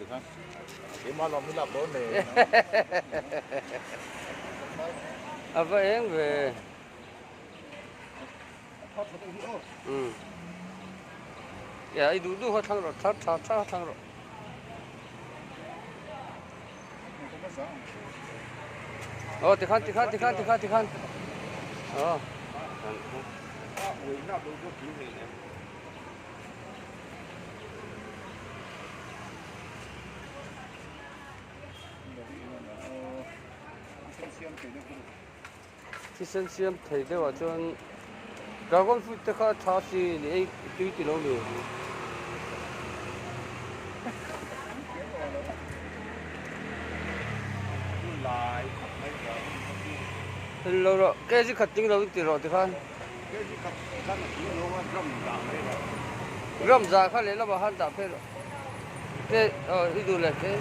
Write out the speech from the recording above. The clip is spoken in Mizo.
Tikhan keimah lawm hi lak dawn le. A va eng ve. Umm. Ya i duh duh kha thlang rawh thar tha tha thlang rawh. Aw tikhan tikhan tikhan tikhan tikhan. Aw. Thisen siam thei deuhah chuan dragon fruit te kha a tha si ni ei tui ti lo ni. Lo rawh kg khat tling lo in ti rawh tikhan. Gram za kha lehlamah khan dah phei rawh. Ke aw i duh leh ke.